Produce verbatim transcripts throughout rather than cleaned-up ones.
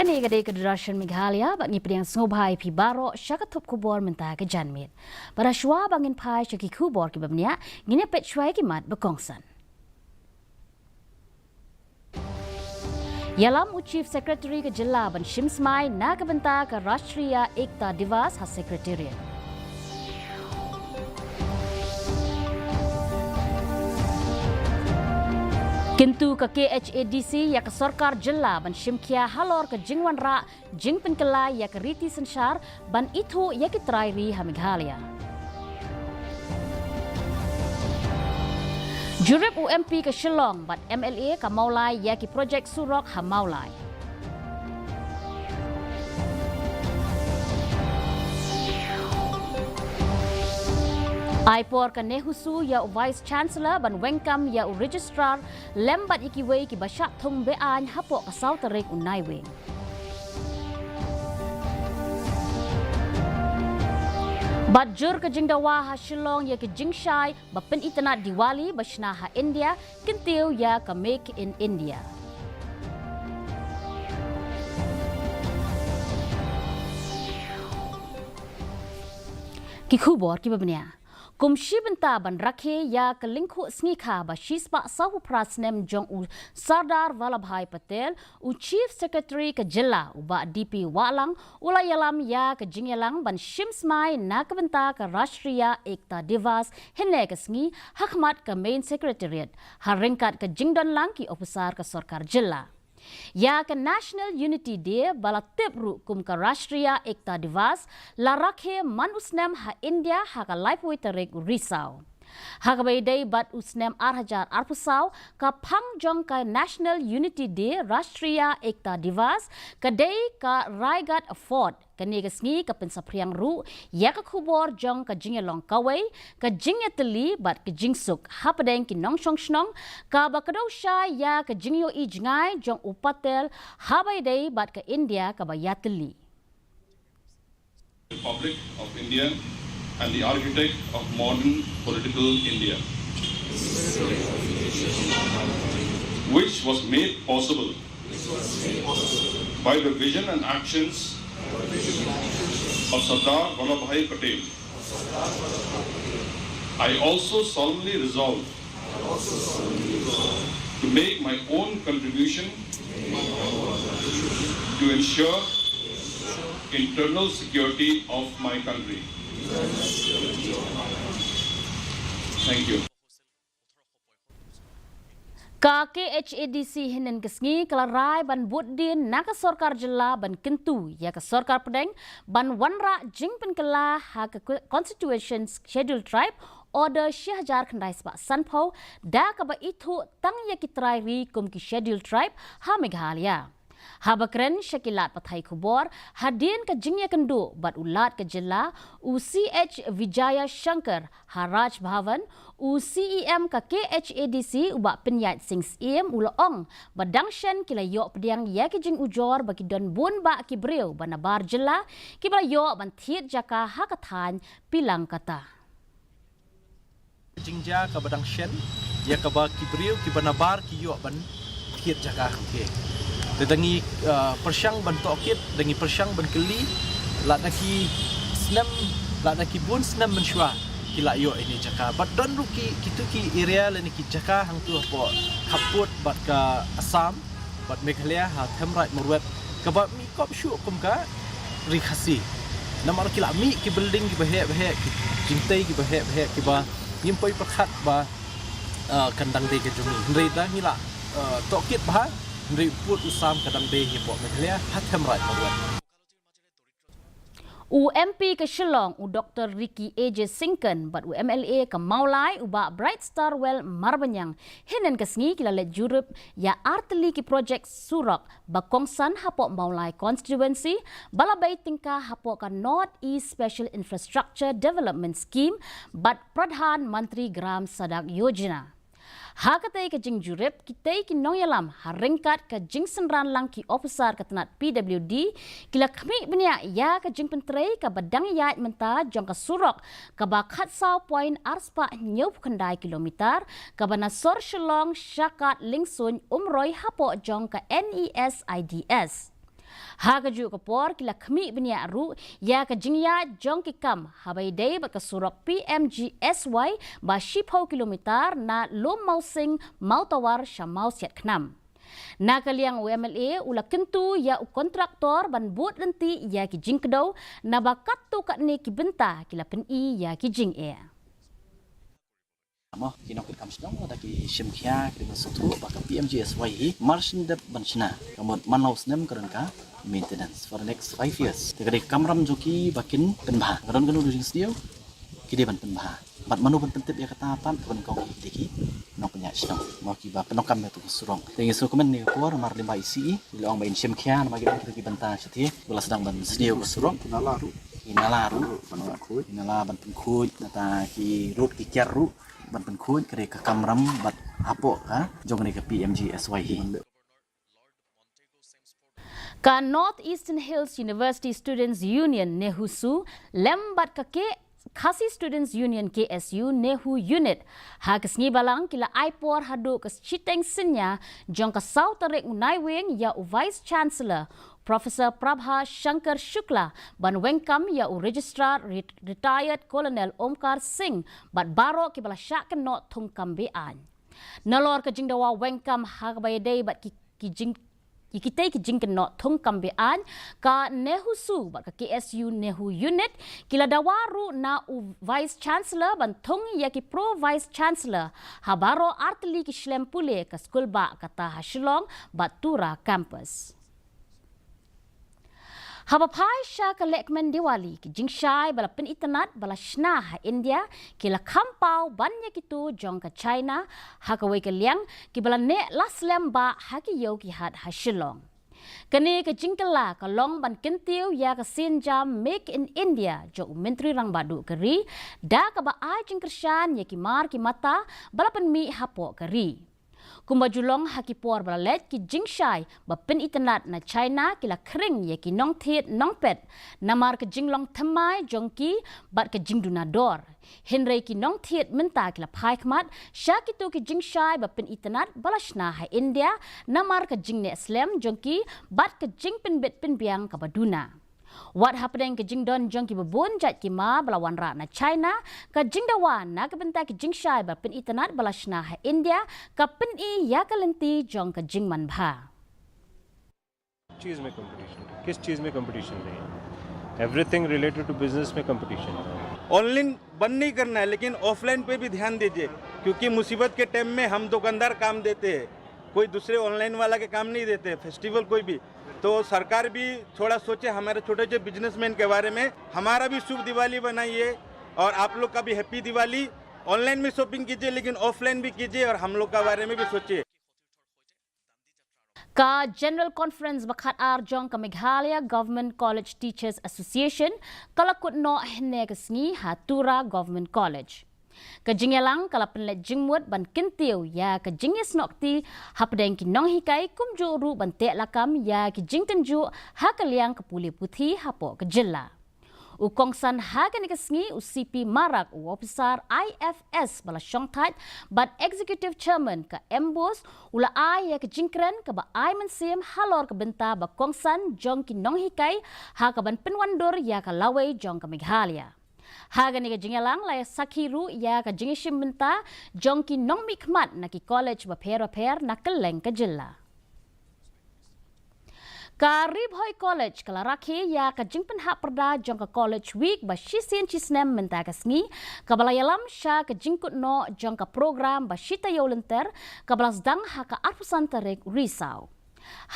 Kane ka dei ka Doordarshan Meghalaya, bad ngi pdiang sngewbha ïa phi baroh sha ka thup khubor mynta ka janmiet. Bad hashwa ba ngin phai sha ki khubor kiba bniah, ngin ïa peit shwa ïa ki mat ba kongsan. Ïalam u Chief Secretary ka jylla ban shim smai na ka bynta ka Rashtriya Ekta Diwas ha Secretariat. Kyntu ka K H A D C ïa ka sorkar jylla ban shim khia halor ka jingwanrah jingpynkylla ïa ka riti synshar ban ithuh ïa ki trai ri ha Meghalaya. Jurip u M P ka Shillong bad M L A ka Mawlai ïa ki projek surok ha Mawlai. Ai por ka NEHUSU ïa u Vice Chancellor ban weng kam ïa u Registrar lem bad ïa kiwei kiba shah thung be-aiñ hapoh ka saw tarik u Naiwieng. Bad jur ka jingdawa ha Shillong ïa ka jingshai ba pynitynnad Diwali ba shna ha India, kyntiew ïa ka Make in India. Ki khubor kiba bniah. Kum shi bynta ban rakhe ïa ka lyngkhuh sngi kha ba shispah sawphew phra snem jong u Sardar Vallabhbhai Patel, u Chief Secretary ka jylla u Bah D P Wahlang u la ïalam ïa ka jingïalang ban shim smai na ka bynta ka Rashtriya Ekta Diwas hynne ka sngi ha khmat ka Main Secretariat, ha ryngkat ka jingdon lang ki ophisar ka sorkar jylla. Ïa ka National Unity Day ba la tip ruh kum ka Rashtriya Ekta Diwas la rakhe man u snem ha India ha ka laiphew tarik u Risaw. Ha kaba ïadei bad u snem ar hajar arphew saw, ka phang jong ka National Unity Day, Rashtriya Ekta Diwas, ka dei ka Raigad Fort. Kane ka sngi ka pynsaphriang ruh ïa ka khubor jong ka jingïalong kawei, ka jingïatylli bad ka jingsuk hapdeng ki nongshong shnong, kaba kdew shai ïa ka jingïohi jngai jong u Patel haba ïadei bad ka India kaba ïatylli. Republic of India and the architect of modern political India, which was made possible by the vision and actions of Sardar Vallabhbhai Patel. I also solemnly resolve to make my own contribution to ensure internal security of my country. Thank you. Ka K H A D C hynnin ka sngi ka la rai ban bud dien na ka sorkar jylla ban kyntu ïa ka sorkar pdeng ban wanrah jingpynkylla ha ka Constitution Schedule Tribe Order shi hajar khyndai spah sanphew da kaba ithuh tang ïa ki trai ri kum ki Schedule Tribe ha Meghalaya. Haba kren sha ki lad pathai khubor hadien ka jingïakynduh bad u Lat ka jylla, u C H Vijayashankar, ha Raj Bhavan, u C E M ka K H A D C u Bah Pynïaid Sing Syiem u la ong ba dang shen ki la ïoh pdiang ïa ki jingujor ba ki don bun bah ki briew ba nabar jylla kiba la ïoh ban thied jaka ha ka thaiñ Pilangkata. Jingjia kaba dang shen ïa kaba ki briew kiba nabar ki ïoh ban thied jaka hangtei. Te da ngi, uh, pyrshang ban tohkit, da ngi pyrshang ban kylli, lada ki snem, lada ki bun snem mynshuwa ki la ïoh ïa kine jaka. Bad don ruh ki, kitu ki area lane ki jaka hangtu hapoh khappud bad ka Assam bad Meghalaya ha Themraij Mawryngkneng kaba mih kop shuh kum ka Ri Khasi. Namar ki la mih ki building kiba heh ba heh, ki jingtei kiba heh ba heh, kiba ngim poi pyrkhat ba, ah, kan dang dei ka jong ngi. Hynrei da ngi la, ah, tohkit bha, hynrei u pud u sam ka dang dei hapoh Meghalaya ha Themraij Mawryngkneng. U M P ka Shillong, u Doktor Ricky A J Syngkon, bad u M L A ka Mawlai, u Bah Brightstarwell Marbaniang, hynnin ka sngi ki la leit jurip ïa artylli ki projek surok ba kongsan hapoh Mawlai Constituency, ba la bei tyngka hapoh ka North East Special Infrastructure Development Scheme bad Pradhan Mantri Gram Sadak Yojana. Ha katei ka jingjurip, kitei ki nongïalam ha ryngkat ka jingsynran lang ki ophisar ka tnat P W D ki la khmih bniah ïa ka jingpyntrei kaba dang ïaid mynta jong ka surok kaba khatsaw point arspah hynñiewphew khyndai kilometer, kaba na sor Shillong sha Kad Lyngsuin Umroi hapoh jong ka N E S I D S. Ha kajuh ka por ki la khmih bniah ruh ïa ka jingïaid jong ki kam haba ïadei bad ka surok P M G S Y ba shiphew kilometer na Lum Mawsing Mawtawar sha Mawsiat Khnam. Na ka liang u M L A u la kyntu ïa u kontraktor ban bud lynti ïa ki jingkdew naba katto katne ki bynta ki la pyni ïa ki jingeh. Mo ki nongkit kam shnong lada ki shim khia ki dei ban sngewthuh ba ka P M G S Y hi mar shen dep ban shna. Ka mut man la u snem ka don ka maintenance for the next five years. Te ka dei ka kamram jong ki ba kin pynbha. Ka don kano kano jingsniew ki dei ban pynbha. Bad mano ban pyntip ïa kata pat ka ban kong ki dei ki nongpynïaid shnong. Mo ki ba pyndonkam ïa tu ka surok. Te ngi sngewkmen ne ka por mar lyngba E C E. Ngi la ong ba in shim khia namar ki don kita ki bynta shatei. Ba la sdang ban sniew ka surok. Ki nala ruh. Ki nala ruh. Ban pynkhuid. Ki nala ban pynkhuid. Nata ki rud ki kiar ruh. Ban pynkhuid ka dei ka kamram bad hapoh ka jong ka dei ka P M G S Y hi. Ka North Eastern Hills University Students Union NEHUSU lem bad ka K Khasi Students Union K S U NEHU Unit ha ka sngi Balang ki la ai por haduh ka shiteng synñia jong ka saw tarik u Naiwieng ïa u Vice Chancellor Professor Prabha Shankar Shukla ban weng kam ïa u Registrar Ret- Retired Colonel Omkar Singh bad baroh ki ba la shah kynnoh thung kam be-aiñ. Nalor ka jingdawa weng kam ha kaba ïadei bad ki, ki jing, ki kitei ki jingkynnoh thung kam be-aiñ, ka NEHUSU bad ka K S U NEHU Unit ki la dawa ruh na u Vice Chancellor ban thung ïa ki Pro Vice Chancellor ha baroh artylli ki shlem pule ka skul ba kata ha Shillong bad Tura Campus. Haba phai sha ka lehkmen Diwali ki jingshai ba la pynitynnad ba la shna ha India ki la kham paw ban ïa kito jong ka China ha kawei ka liang ki ba la neh la slem ba ha ki ïew ki hat ha Shillong. Kane ka jingkylla ka long ban kyntiew ïa ka sienjam Make in India jong u Myntri Rangbah Duh ka ri da kaba ai jingkyrshan ïa ki mar ki mata ba la pynmih hapoh ka ri. Kumba ju long ha ki por ba la leit ki jingshai ba pynitynnad na China ki la khring ïa ki nongthied nongpet namar ka jinglong thymmai jong ki bad ka jingduna dor. Hynrei ki nongthied mynta ki la phai khmat sha kito ki jingshai ba pynitynnad ba la shna ha India namar ka jingneh slem jong ki bad ka jingpynbit pynbiang kaba duna. Wat hapdeng ka jingdon jong ki babun jait ki mar ba la wanrah na China, ka jingdawa na ka bynta ki jingshai ba pynitynnad ba la shna ha India ka pyni ïa ka lynti jong ka jingmanbha. चीज में कंपटीशन, किस चीज में कंपटीशन नहीं है? एवरीथिंग रिलेटेड टू बिजनेस में कंपटीशन है। ऑनलाइन बंद नहीं करना है, लेकिन ऑफलाइन पे भी ध्यान दीजिए, क्योंकि मुसीबत के टाइम में हम दुकानदार काम देते हैं, कोई दूसरे ऑनलाइन वाला के काम नहीं देते, फेस्टिवल कोई भी। तो सरकार भी थोड़ा सोचे हमारे छोटे छोटे बिजनेसमैन के बारे में। हमारा भी शुभ दिवाली बनाइए और आप लोग का भी हैप्पी दिवाली। ऑनलाइन भी शॉपिंग कीजिए, लेकिन ऑफलाइन भी कीजिए और हम लोग का बारे में भी सोचिए। Ka General Conference ba khatar jong ka Meghalaya Government College Teachers Association ka la kut noh hynne ka sngi ha Tura Government College. Ka jingïalang ka la pynleit jingmut ban kyntiew ïa ka jingïasnoh kti hapdeng ki nonghikai kumjuh ruh ban teh lakam ïa ki jingtynjuh ha ka liang ka pule puthi hapoh ka jylla. U kongsan ha kane ka sngi u C P Marak, u ophisar I F S ba la shongthait bad Executive Chairman ka MBOSE, u la ai ïa ka jingkren kaba ai mynsiem halor ka bynta ba kongsan jong ki nonghikai ha kaban pynwandur ïa ka lawei jong ka Meghalaya. Ha kane ka jingïalang la ïa sakhi ruh ïa ka jingïashim bynta jong ki nongmihkhmat na ki college bapher bapher na kylleng ka jylla. Ka Ri Bhoi College ka la rakhe ïa ka jingpynhap pyrda jong ka College Week ba shisien shisnem mynta ka sngi, kaba la ïalam sha ka jingkut noh jong ka program ba shi taïew lynter kaba la sdang ha ka arphew san tarik Risaw.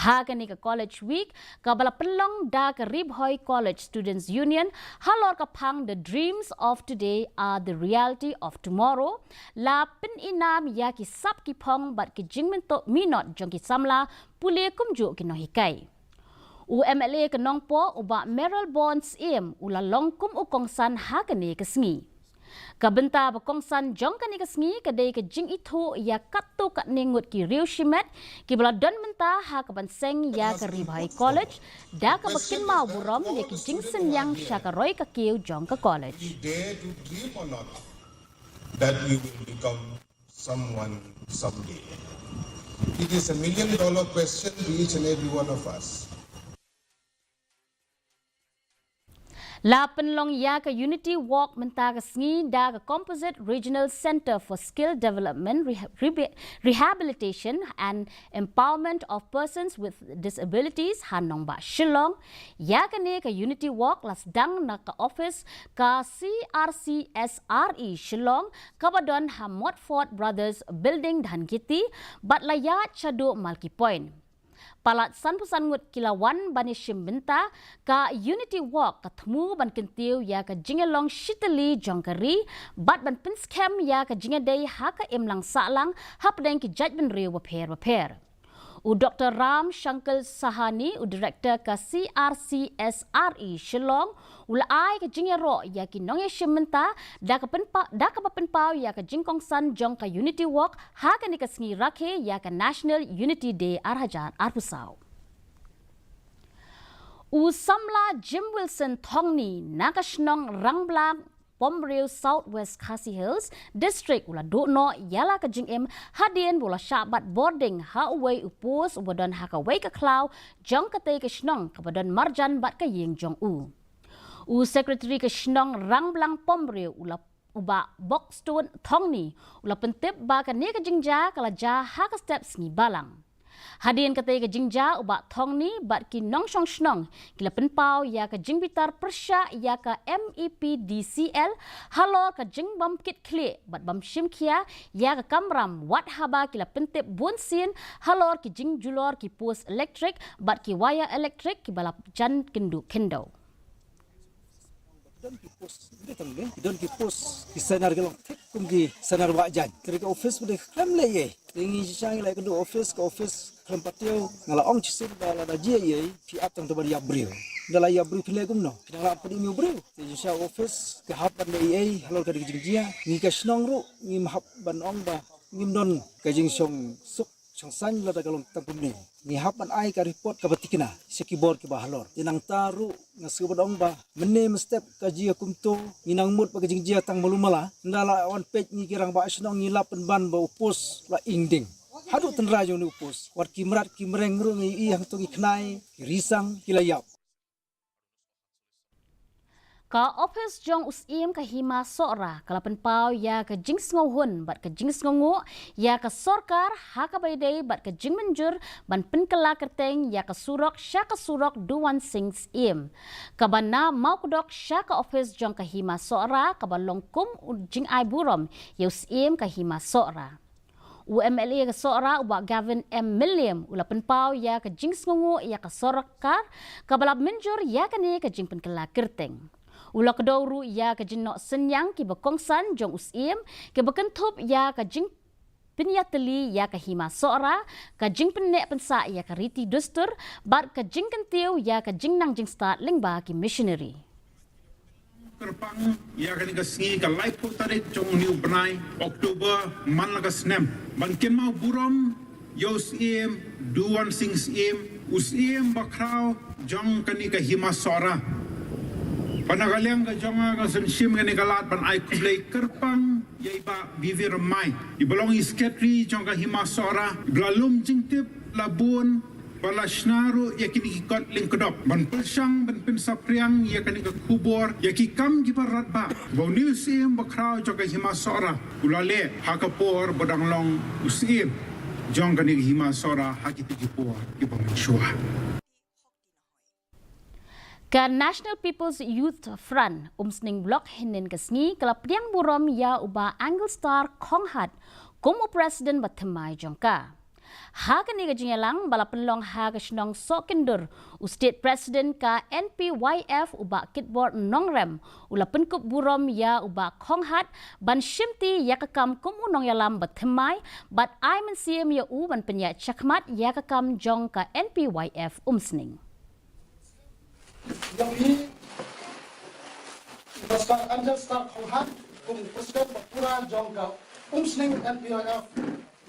Ha kane ka College Week kaba la pynlong da ka Ri Bhoi College Students Union halor ka phang The Dreams of Today are the Reality of Tomorrow, la pynïnam ïa ki sap ki phong bad ki jingmyntoi minot jong ki samla pule kumjuh ki nonghikai. U MLA ka Nongpoh u Bah Mayralborn Syiem u la long kum u kongsan ha kane ka sngi. Ka bynta ba kongsan jong kane ka sngi ka dei ka jingithuh ïa katto katne ngut ki riew shimet kiba la don mynta ha kaban seng ïa ka Ri Bhoi College da kaba kynmaw burom ïa ki jingsynñiang sha ka roi ka kiew jong ka college. We dare to dream or not that we will become someone someday. It is a million dollar question to each and every one of us. La pynlong ïa ka Unity Walk mynta ka sngi da ka Composite Regional Centre for Skill Development, Reha-, Rebe-, Rehabilitation and Empowerment of Persons with Disabilities ha Nongbah Shillong. Ïa kane ka Unity Walk la sdang na ka office ka C R C S R E Shillong, kaba don ha Montfort Brothers Building, Dhankheti, bad la ïaid shaduh Malki Point. Palat sanphew san ngut ki la wan ban ïashim bynta. Ka Unity Walk ka thmu ban kyntiew ïa ka jingïalong shitylli jong ka ri bad ban pynskhem ïa ka jingïadei ha ka imlang sahlang hapdeng ki jaitbynriew bapher bapher. U Doctor Ram Shankar Sahani, u Director ka C R C S R E Shillong, u la ai ka jingïaroh ïa ki nongïashim bynta da ka pynpa-, da kaba pynpaw ïa ka jingkongsan jong ka Unity Walk ha kane ka sngi rakhe ïa ka National Unity Day ar hajar arphew saw. U samla Jim Wilson Thongni na ka shnong Rangblang Pomriew, South West Khasi Hills District, u la duh noh ïa la ka jingim hadien ba u la shah bat bording ha uwei u post uba don ha kawei ka khlaw jong katei ka shnong kaba don marjan bad ka ïing jong u. U Secretary ka shnong Rangblang Pomriew, u la, u Bah Buxton Thongni, u la pyntip ba kane ka jingjia ka la jia ha ka step sngi Balang. Hadien katei ka jingjia, u Bah Thongni bad ki nongshong shnong ki la pynpaw ïa ka jingbitar pyrshah ïa ka M E P D C L halor ka jingbym kit khlieh bad bym shim khia ïa ka kamram, wat haba ki la pyntip bun sien halor ki jingjulor ki post elektrik bad ki wire elektrik kiba la jan kynduh khyndew. Don ki post, don ki post ki sonar ki long thik kum ki sonar wah jaiñ. Te ka office phi dei khlem leh ei. Te ngi shisha ngi la ïakynduh office, ka office khlem patiew. Nga la ong shisien ba lada jia ei, phi ap tang ban ïap briew. Ynda la ïap briew phin leh kumno? Phin la pynïap briew. Te shisha office ka hap ban leh ei halor ka dei ka jingjia. Ngi ka shnong ruh ngim hap ban ong ba ngim don ka jingshongsuk shongsaiñ lada ka long tang kumne. Ngi hap ban ai ka report kaba thikna sha ki bor kiba halor. Te nangta ruh nga sngewbha ban ong ba mynne mynstep ka jia kumto, ngi nang mut ba ka jingjia tang malu mala. Ynda la wan peit ngi ki rangbah shnong ngi lap pynban ba u post la ing ding. Haduh tynrai jong une u post, wat ki mrad ki mreng ruh ngi ïohi hangto, ki khnai, ki risang ki la ïap. Ka ophis jong u Syiem ka Hima Sohra ka la pynpaw ïa ka jingsngewhun bad ka jingsngewnguh ïa ka sorkar ha kaba ïadei bad ka jingmynjur ban pynkylla kyrteng ïa ka surok sha ka surok Duwan Sing Syiem, kaba na Mawkdok sha ka ophis jong ka Hima Sohra, kaba long kum u jingai burom ïa u Syiem ka Hima Sohra. U M L A ka Sohra, u Bah Gavin M Mylliem, u la pynpaw ïa ka jingsngewnguh ïa ka sorkar kaba la mynjur ïa kane ka jingpynkylla kyrteng. U la kdew ruh ïa ka jingnoh synñiang kiba kongsan jong u Syiem, kiba kynthup ïa ka jingpynïatylli ïa ka Hima Sohra, ka jingpynneh pynsah ïa ka riti dustur bad ka jingkyntiew ïa ka jingnang jingstad lyngba ki missionary. Kyrpang ïa kane ka sngi, ka laiphew tarik jong une u bnai October man la ka snem, ban kynmaw burom ïa u Syiem Duwan Sing Syiem, u Syiem bakhraw jong kane ka Hima Sohra. Bad na ka liang ka jong nga, nga sngewshim kane ka lad ban ai khublei kyrpang ïa i Bah B V Rymbai, iba long i Secretary jong ka Hima Sohra, iba la lum jingtip la bun, ba la shna ruh ïa kine ki kot lyngkdop ban pyrshang ban pynsaphriang ïa kane ka khubor, ïa ki kam kiba radbah ba une u Syiem bakhraw jong ka Hima Sohra u la leh ha ka por ba dang long u Syiem jong kane ka Hima Sohra ha kito ki por kiba mynshuwa. Ka National People's Youth Front Umsning Block hynnin ka sngi ka la pdiang burom ïa u Bah Anglestar Khonghat kum u President bathymmai jong ka. Ha kane ka jingïalang ba la pynlong ha ka shnong Sohkyndur, u State President ka N P Y F, u Bah Kitbor Nongrem, u la pynkup burom ïa u Bah Khonghat ban shimti ïa ka kam kum u nongïalam bathymmai bad ai mynsiem ïa u ban pynïaid shakhmat ïa ka kam jong ka N P Y F Umsning. Ïa phi, Bah Anglestar Khonghat, kum u President ba pura jong ka Umsning N P Y F.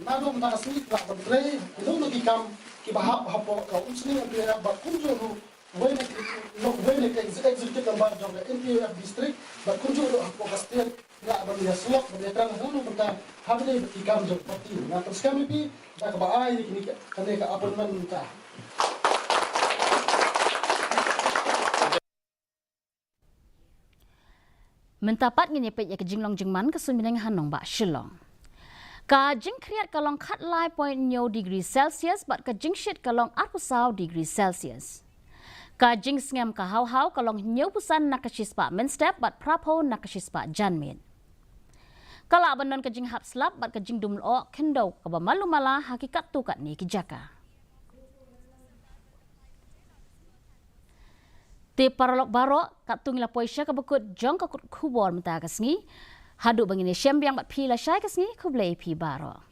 Naduh mynta ka sngi lah ban trei ïa ki kam kiba hap hapoh ka Umsning N P Y F bad kumjuh ruh uwei na ki, uwei na ki ex-, executive member jong ka N P Y F district bad kumjuh ruh hapoh ka state. Lah ban ïasyllok ban ïakren ha kano kano ka bynta ha kine ki kam jong ka party. Nga pynskhem ïa phi da kaba ai ïa kine, kane ka appointment mynta. Mynta pat ngin ïa peit ïa ka jinglong jingman ka suiñ bneng ha nongbah Shillong. Ka jingkhriat ka long khatlai point hynñiew degree Celsius bad ka jingshit ka long arphew saw degree Celsius. Ka jingsngem ka haw haw ka long hynñiewphew san na ka shispah mynstep bad phraphew na ka shispah janmiet. Ka lah ban don ka jinghap slap bad ka jingdum lyoh khyndew kaba malu mala ha ki katto katne ki jaka. Te paralok baroh, katto ngi la poi sha kaba kut jong ka kut khubor mynta ka sngi. Haduh ba ngin ïashem biang bad phi lashai ka sngi, khublei phi baroh.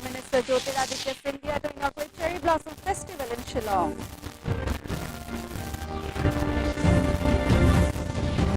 Minister Jyotiraditya Scindia doing a great Cherry Blossom Festival in Shillong.